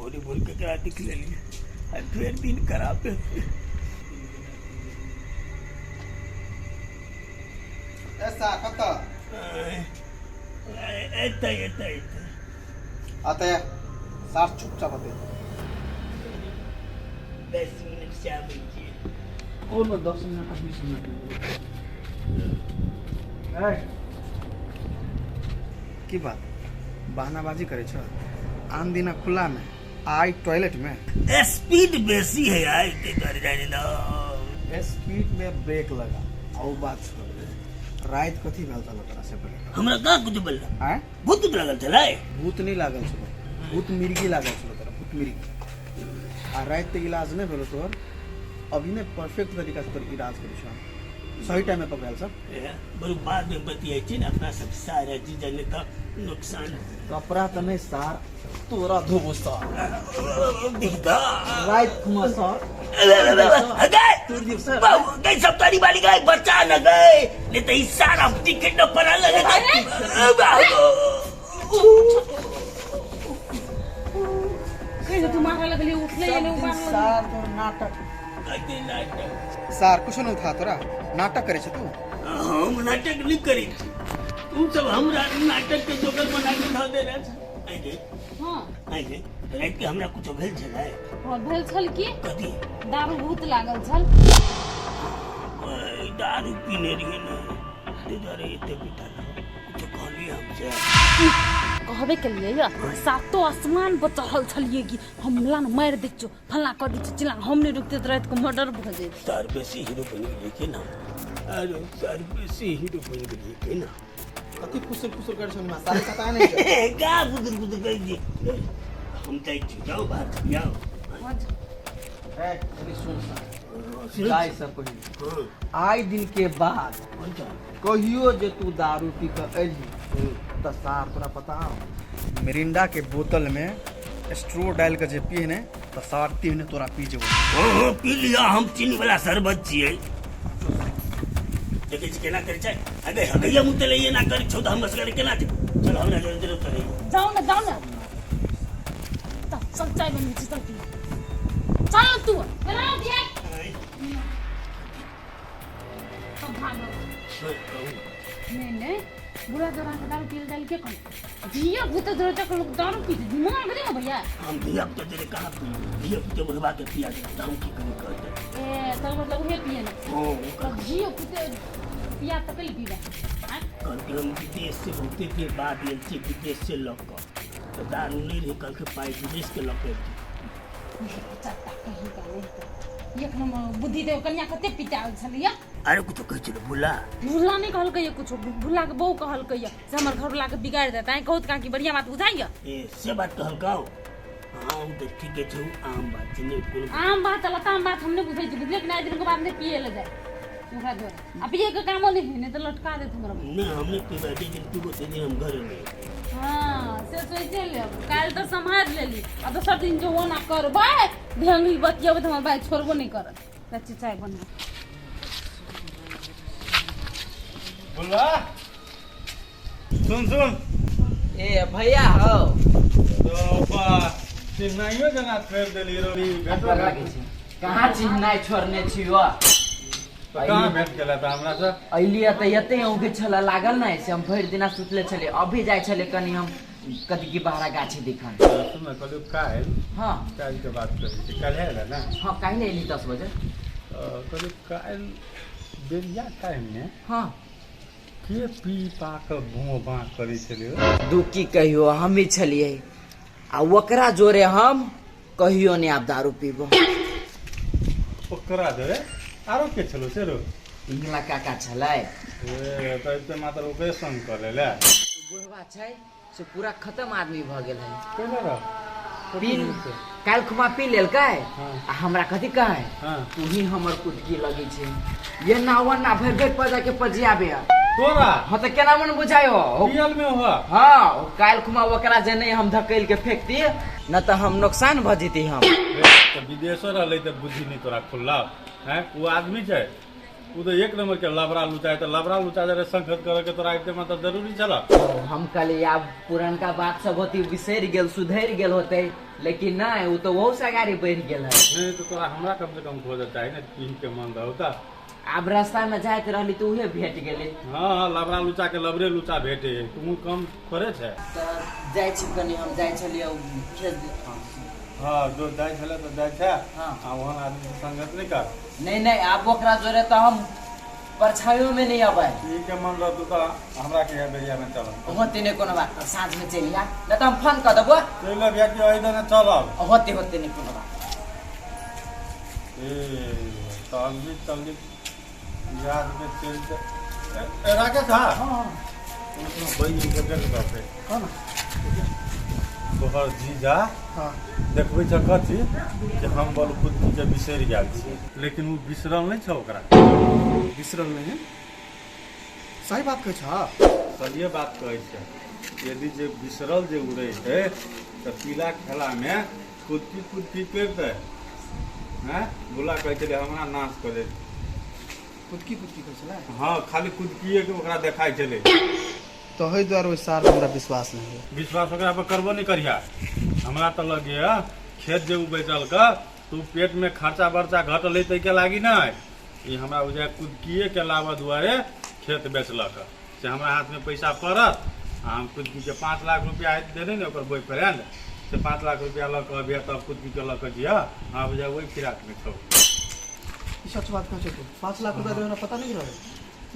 भोरे भोर केकरा दिख लेलियै आ फेर दिन खराब हेतै। ऐसा कतऽ? एतै एतै एतै। अतः सार चुपचाप अतै। 10 मिनट से आबै छियै। कोनो 10 मिनट 20 मिनट की बात बहानाबाजी करै छ? आन दिना खुला में, आई टॉयलेट में। स्पीड बेसी है आइ के कर जाने ना। स्पीड में ब्रेक लगा आ ओ बात छोड़ दे। रात कथी भेल छल तोरा से पहिले? हमरा कहाँ कुछ बोलला। आँय? भूत उत लागल छलै। भूत नहीं लागल छलो, भूत मिर्गी लागल छलो तोरा, भूत मिर्गी। आ रात के इलाज नहीं भेलो तोहर, अभी ने परफेक्ट तरीका से तोर इलाज करै छौ। सही टाइम में पकड़ायल सब। ए, बरु बाद में बतियाइ छी ने अपना सब सारा जीजा, नहीं तऽ नुकसान। कपड़ा तऽ नहीं सार, तोरा धोबो सार। दिखता। रात खुमा सार। गए। तोड़ दियो सर। गई सब तारी वाली गए, बचा न गए, नहीं तो ई सारा टिकट न पड़ा लगे। कहियो तू मारे लगली, उठले सब नहीं दिन उबार लगली। सार तोर नाटक। कते नाटक? सार कुछो नहीं उठा, तोरा नाटक करे छ तू। हम नाटक नहीं करी छी, तू सब हमरा नाटक के जोकर बना के धऽ देने छ। आइ गे। हाँ। आइ गे, राति के हमरा कुछो भेल छलै? हाँ, भेल छल की। कथी? दारू भूत लागल छल। ओए, दारू पीने रहियै ने, ताहि दुआरे एते पीता कुछो कहलियै हमसे? कहबे केलियै या, सातो आसमान पर चढ़ल छलियै कि हमला न मारि दै छौ, फल्ला कऽ दै छौ चिल्ला, हम नहि रुकते तऽ राति के मर्डर भऽ जेतै। सर बेसी हीरो बनि गेलियै के ना? अरे सर, बेसी हीरो बनि गेलियै के ना? कथी फुसुर फुसुर करे छ? सारे कता नहीं छ। गा बुदुर बुदुर करै छी। हम जाइ छी, जाउ बाहर जाउ। ए कनी सुन सार, जाय से पहिले आइ दिन के बाद कहियो जे तू दारू पी के अयली तऽ सार तोरा पता हौ, मिरिंडा के बोतल में स्ट्रो डाल के जे पीहे ने तऽ सार तेहने तोरा पी जेबो। हाँ, पी लिअ, हम चीनी वाला शरबत छियै। देखै छी केना करै छै। अगे हगैया मुँह तेले एना करै छौ तऽ हम असगरे केना जेबै? चल, हमरा जरूरत जरूरत नहीं। जाओ ना, जाओ ना। चल चल, चाय बनबै छी, चल पी, चल तू बना दिया। सब भागो। नहीं नहीं, बुढ़ा दौरान के दारू पी डाल के कौन धिया पुता दौड़ तक लोग दारू पीते, दिमाग दे ना भैया। हम धिया पुता तेरे कहाँ पी? धिया पुता बुढ़वा के पिया दे तऽ हम की करी कहते? ए तब मतलब उहे पिए ना। हाँ। तब धिया पुता पिया तऽ कैले पीबे आँय? कहलकै हम विदेश से बहुते देर बाद आयल छी, विदेश से लऽ कऽ तऽ दारू नहि रहै, कहलकै पाइ विदेश के लऽ कऽ अयली। चट्टा कहीं का नहीं तो एक नंबर बुद्धि दे कन्या कते पिटायल छलियै। आरो कुछो कहै छलै भुला? भुला नहि कहलकै कुछो, भुला के बहू कहलकै से हमर घरवला के बिगाड़ि देता। आइ कहूत काकी बढ़िया बात बुझाइया। ए से बात कहलकौ? हाँ, ओ तऽ ठीके छौ, आम बात छै, नहि कोनो। आम बात लताम बात हम नहि बुझै छी, बुझलियै कि नहि? आइ दिन के बाद नहि पिए लए जाय ओकरा दुआरे, आ पिए के कामो नहि है, नहि तऽ लटका देत हमरा। नहि, हम नहि पीबै, जे दिन पीबो ते दिन हम घर नहि। हाँ, से सोचे लेब। काल्हि तऽ सम्हारि लेली, आ दोसर दिन जो ओना करबै, ढेंगली बतियेबै तऽ हमर भाय छोड़बो नहि करत। लच्ची चाय बनबै। बोलबा, सुन सुन। ए भैया हो। तो बा चिन्हनाइयो जना छोड़ि देली रोली भेटो। गोर लागै छी। कहाँ चिन्हनाइ छोड़ने छी हो? तऽ कहाँ भेट गेला तऽ हमरा से? अइलियै तऽ एते औंघे छलै लागल ने से हम भरि दिना सुतले छलियै। अभी जाइ छलियै कनि हम कथी की बहरा गाछी दिखन। सुन ने, कहलियौ काल्हि। हाँ। काल्हि के बात करै छी, काल्हि आयल ने? हाँ, काल्हि अयली 10 बजे। तऽ कहलियौ काल्हि बेरिया टाइममे हाँ के पी पा कऽ भों भाँ करै छलै हो? दू की कहियो, हमही छलियै आ ओकरा जोरे हम कहियो नहि आब दारू पीबो। ओकरा जोरे आरो के छलो से रो? पिंगला काका छलै। ए तऽ एते मात्र ओकरे संग कऽ लेले? बुढ़वा छै से पूरा खत्म आदमी भऽ गेल है। कैला रह? पी काल्हि खुमा पी लेलकै। हाँ। आ हमरा कथी कहै? हाँ। तू ही हमर कुटकी लगै छै, ये ना ओना भरि भरि पजा के पजियाबे। तोरा? हाँ तऽ केना मन बुझायो? पियल में हुआ? हाँ, ओ काल्हि खुमा ओकरा जे नहि हम धकेल के फेंकती न तऽ हम नुकसान भऽ जेती हम। तऽ विदेशो रहलै तऽ बुद्धि नहि तोरा खुललौ हैं? ओ आदमी छै। ओ तऽ एक नंबर के लबरा लुचा है, तऽ लबरा लुचा जरे संगत करे के तोरा आबिते मतलब जरूरी छल। हम कहलिए आब पुरनका बात सब होती बिसरि गेल सुधरि गेल होते, लेकिन नहीं वो तो वहू से अगाड़ी बढ़ि गेल है। नहीं तो तोरा हमरा कम से कम खोजऽ चाही ने, पी के मन रहौ तऽ। आब रास्ता में जाइत रहली तऽ उहे भेट गेलै। हाँ हाँ, लबरा लुचा के लबरे लुचा भेटे, तू कम थोड़े छै। तऽ जाइ छी कनी, हम जाइ छलियै खेत। हाँ जो जाइ छलै तऽ जाइ छै। हाँ। आ ओहन आदमी से संगत नहि कर। नहीं नहीं, आब ओकरा जोरे तऽ हम परछाइयो में नहीं अबै। पी के मन रहतौ तऽ हमरा के बेरिया में चलब। होते नहीं कोनो बात, साँझ में चलि आ, नहीं तऽ हम फोन कऽ देबो। चलि अबिहे कि एहि दने चलब? होते होते नहीं कोनो बात। ए तल्ली तल्ली याद के चलि ए राकेश। हाँ हाँ। बहिन के देख रहतै। कह ना। तोहर जीजा हाँ। देखबै छ कथी जे हम बल खुद के बिसरि गेल छी, लेकिन ओ बिसरल नहि छ ओकरा। बिसरल नहीं है, सही बात कहै छ। सहिए बात कहै छै। यदि जे बिसरल जे उड़ै छै तऽ पीला खेलामे कुदकी कुदकी करितै। हैं बुला कहै छलै हमरा नाश कऽ देत। कुदकी कुदकी कहै छलै? हाँ, खाली कुदकिए के ओकरा देखाइ छलै। तऽ एहि दुआरे ओहि सार पर हमरा विश्वास नहीं है। विश्वास ओकरा पर करबो नहि करिहा। हमरा तऽ लगैए खेत जे ओ बेचलकै तऽ ओ पेटमे खर्चा बर्चा घटलै ताहिके लागी नहि, ई हमरा बुझाइ कुदकिए के लाबऽ दुआरे खेत बेचलक, से हमरा हाथमे पैसा पड़त आ हम कुदकीके 5 लाख रुपया देने ने ओकर बॉयफ्रेंड, से 5 लाख रुपया लऽ कऽ अबिहे तब कुदकीके लऽ कऽ जिह। हमरा बुझाइ ओहि फिराकमे छौ। ई सच बात कहै छौ तू? 5 लाख रुपया देवे हमरा पता नहीं रहे।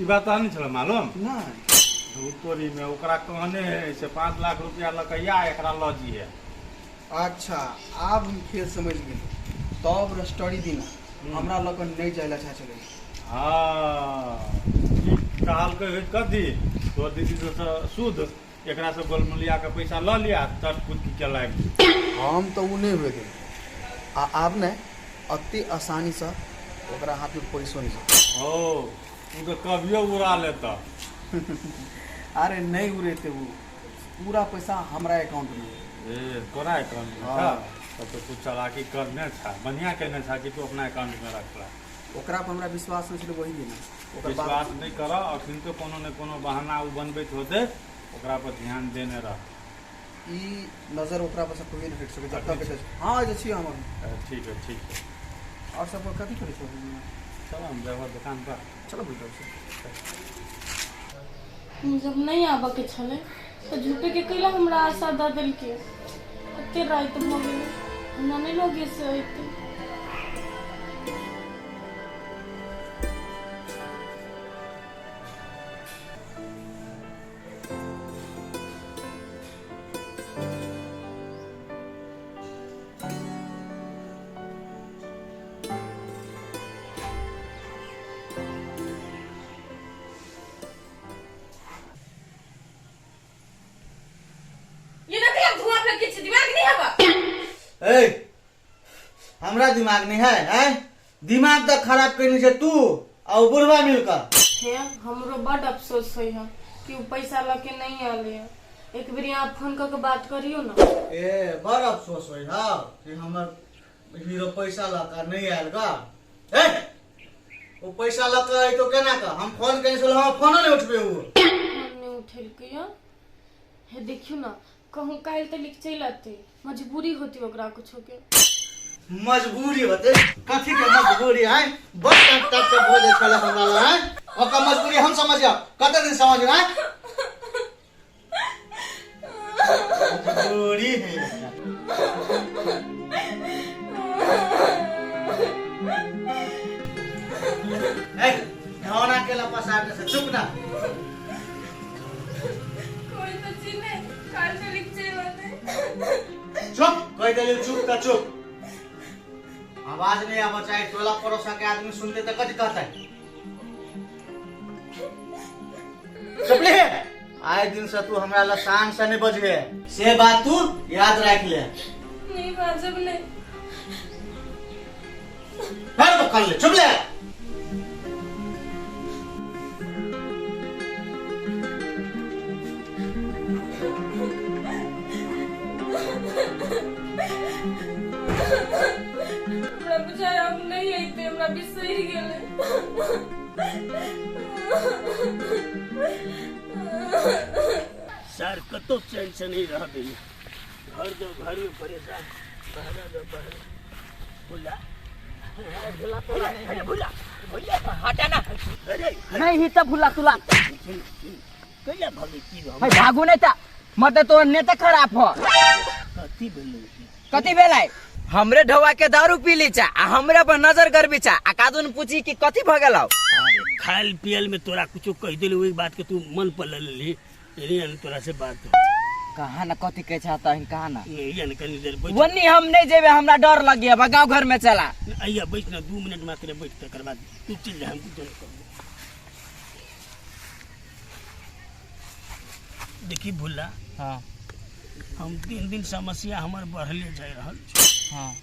ई बात तोरा नहि छलै मालूम? नहीं। ओ तोरीमे ओकरा कहने है से 5 लाख रुपया लऽ कऽ या एकरा लऽ जिहे। अच्छा, आब हम खेल समझ गेली। तब रस्टरी दिना हमरा लऽ कऽ नहि जाय ला चाहे छलै। हाँ, ई कहलकै है कथी तोहर दीदी से शुद्ध एकरा से गोलमुलिया के पैसा लऽ लिया चट कुदकी के लाबि दे। हम तऽ ओ नहि हुए देब, आ आब ने अति आसानीसँ ओकरा हाथमे पैसो नहि जेतै। हो, ओ तऽ कभियो उड़ा लेता। अरे नहीं उड़ेते, वो पूरा पैसा हमरा अकाउंट में। ए तोरा अकाउंट में छा? हाँ। तब तो तू चालाकी करने छा, बढ़िया केने छा कि तू अपना अकाउंट में रखला। ओकरा पर हमरा विश्वास नहि छलै वही दिन ओकर विश्वास बात। नहि कर, अखन तो कोनो ने कोनो बहाना ओ बनबैत होते, ओकरा पर ध्यान देने रह। ई नजर ओकरा पर से कहियो नहि हटि सकै जब तक। हाँ, जे छी हम। ठीक है, ठीक है। और सब कथी करै छौ? चल, हम जाबऽ दुकान पर। चलो, बुझल छै। जब नहि आबऽ के छलै तऽ झूठे के कैला हमरा आशा दऽ देलकै? एते राति भऽ गेलै, हमरा नहि लगे से अयतै। ये देखिए, धुआं फेंके छी, दिमाग नहीं हवा? ए, हमरा दिमाग नहीं है, हैं? दिमाग तऽ खराब केने छै तू आ ओ बुढ़वा मिलकर। हे, हमरो बड अफसोस होइ है कि उ पैसा लऽ के नहीं आले है। एक बेर यहाँ फोन कऽ के बात करियौ ना। ए, बड़ अफसोस होइ हौ कि हमर हीरो पैसा लऽ कऽ नहि आयल गा। ए, ओ पैसा लऽ कऽ अयतो केना कऽ? हम फोन केने छलहुँ, हमर फोनो नहि उठबे ओ। फोन नहि उठेलकै यऽ। हे, देखियौ ना, कहूँ काल्हि तक लिख चलि अतै, मजबूरी होती ओकरा कुछो के। मजबूरी होते? कथी के मजबूरी है? बड़ टक टक के बोले छले हमरा लग है। ओकर मजबूरी हम समझ जाओ, कते दिन समझ रहा मजबूरी है। ए, धौना के ला पसारने से चुप ना। कोई तो चिन्ह काल्हि तक लिख चलि अतै। चुप कह देली, चुप त चुप, आवाज नहीं आवा चाहे। टोला पड़ोसा के आदमी सुनते तो कथी कहते? चुप ले। आए दिन से तू हमरा ला शान से नहीं बजहे, से बात तू याद रख ले। नहीं बाजब नहीं। फिर तो कर ले, चुप ले। हमरा बुझाय आब नहि अयतै, हमरा बिसरि गेलै। सर कतौ चैन से नहीं रह दैया। घर दो घर में परेशान, बहरा दो बहरा। भुला भुला अरे भुला भुला हटा ना। अरे नहीं ही तो भुला तुला। कैला भगे की हम? है भागू नहीं ता मत तो नेता खराब हो। कथी भेलै? कथी भेलै? हमरे ढोवा के दारू पी ली चा आ हमरे पर नजर करबी चा आ कादुन पूछी कि कथी भ गेलौ। अरे खायल पियल में तोरा कुछो कह देली ओहि बात के तू मन पर ले लेली, एनी तोरा से बात हो। कहा ना कथी कहै छा तहिन कहा ना। नहीं ना कनी देर बैठ। वन्नी हम नहीं जेबे, हमरा डर लगी अब गांव घर में चला। अइया बैठ ना, 2 मिनट मात्र बैठ, तकर बाद तू चल जा, हम कुछ नहीं करबो। देखी भुला। हाँ। हम 3 दिन समस्या हमर बढ़ले जा रहल छै। हाँ।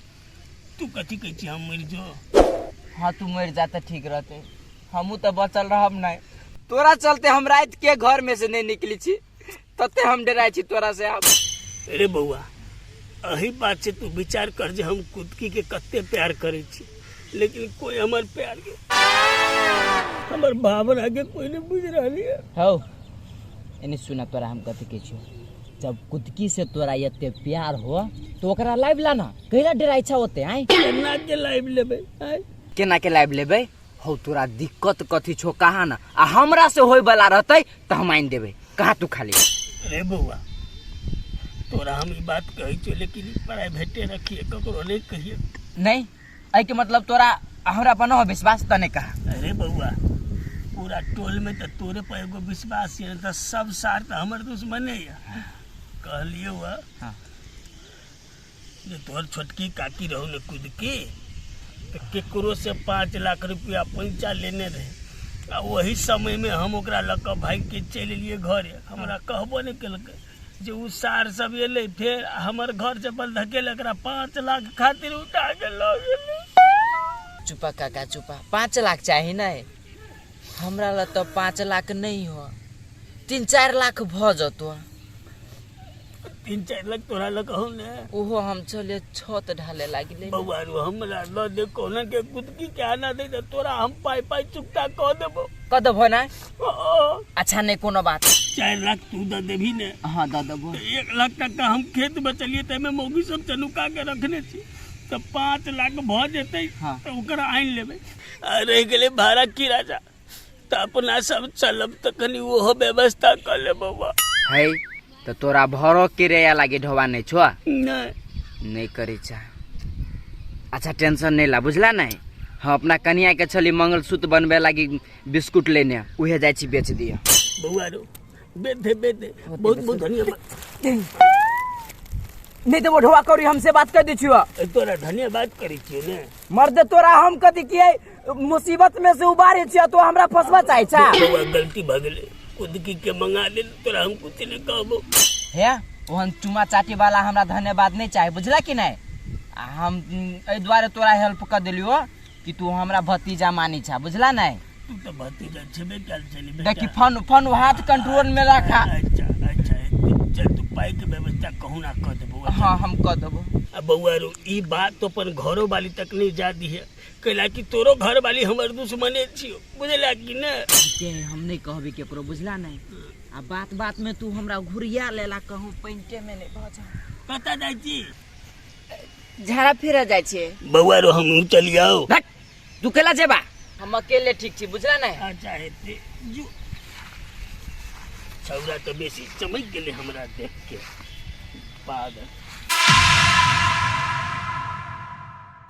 तू कथी कहै छी, हम मरि जो? हाँ तू मरि जा तऽ ठीक रहते, हमहूँ तऽ बचल रहब नहीं। तोरा चलते हम रात के घर में से नहीं निकली छी, तते हम डराइ छी तोरा से आब। अरे बौआ अही बात से तू विचार कर जे हम कुदकी के कते प्यार करै छी, लेकिन कोई हमर प्यार के हमर भावना के कोई नहीं बुझ रहल है। हौ एने सुना तोरा हम कथी कहै छियौ, जब कुदकी से तोरा एते प्यार हो तो ओकरा लाइव लाना, कैला डराइ छौ ओते? आय केना के लाइव लेबै? आय केना के लाइव लेबै? हौ तोरा दिक्कत कथी छौ कहा ना, आ हमरा से होय वाला रहतै तऽ हम आनि देबै, कहा तू खाली। अरे बौआ तोरा हम ई बात कहै छियौ, लेकिन ई प्राइवेटे रखिए, ककरो नहीं कहिए। नहीं एहि के मतलब तोरा हमरा पर न हो विश्वास त नहीं कहा। अरे बौआ पूरा टोल में तो तोरे पर एगो विश्वास है, तो सब सार तो हमर दुश्मने है। कहलियो हुआ हाँ। जे तोहर छोटकी काकी रहू ने कूद के, तो केकरो से 5 लाख रुपया पैसा लेने रहे, आ वही समय में हम ओकरा लऽ कऽ भागि के चलि एलियै घरे। हमरा कहबो नहि केलकै जे उ सार सब एलै, फेर हमर घर से बल धकेल एकरा 5 लाख खातिर उठा के लऽ गेलै। चुपा काका चुपा, 5 लाख चाही नहीं हमरा ला तो 5 लाख नहीं हो, 3-4 लाख भ जतो। 3-4 लाख तोरा लग कहू ने? ओहो हम चले छत ढाले लागिले। बौआ रो हमरा ल दे, कोना के कुदकी के आना दे त तोरा हम पाई पाई चुकता क देबो। क देबो ना? ओ अच्छा नहीं कोनो बात। 4 लाख तू the देबी ने? हाँ the देबो। 1 लाख टका हम खेत बचलिए त एमे मौगी सब चनुका के रखने छी, त 5 लाख भ जेतै। हाँ। त ओकरा आनि लेबै। आ रहि गेलै भाड़ा किराया, त अपना सब चलब त कनी ओहो व्यवस्था क ले बौआ। है तो तोरा भरो किराया लागी ढोवा नहीं छो? नहीं नहीं करी चा। अच्छा टेंशन नहीं ला बुझला नहीं, हम अपना कनिया के छली मंगलसूत्र बनबे लागी बिस्कुट लेने, उहे जाय छी बेच दिया। बौआ रो बेच दे, बहुत बहुत धन्यवाद। नहीं तो वो ढोवा करी हमसे बात कर दी छियो। तोरा धन्यवाद करी छियो ने मर्द, तोरा हम कथी किए मुसीबत में से उबारे छियो, तो हमरा फसवा चाहे छा। बौआ गलती भ गेलै, कुदकी के मंगा ले, तोरा हम कुछ नहीं कहबो। हे ओहन चुमा चाटी वाला हमरा धन्यवाद नहीं चाहे बुझला कि नहीं। आ हम एहि दुआरे तोरा हेल्प कर देलियो कि तू हमरा भतीजा मानी छा बुझला नहीं। तू तो भतीजा छेबे कल छली बेटा। देखी फन फन हाथ कंट्रोल में रखा। अच्छा अच्छा चल तू पाई के व्यवस्था कहूँ ना कर देबो। हाँ हम कर देबो। आ बौआ रो ई बात तो अपन घरो वाली तक नहीं जा दी है, कैला कि तोरो घर वाली हमर दुश्मने छियो बुझला कि ने। के हम नहीं कहबी केकरो बुझला नहीं। आ बात बात में तू हमरा घुरिया लेला कहूँ पेंटे में नहीं भजा। कतऽ जाइ छी? झाड़ा फिरा जाइ छी। बौआ रो हम चलि जाओ। भट तू केला जेबा? हम अकेले ठीक छी बुझला नहीं। अच्छा हेतै जो छौड़ा तो बेसी चमक गेलै हमरा देख के पागल।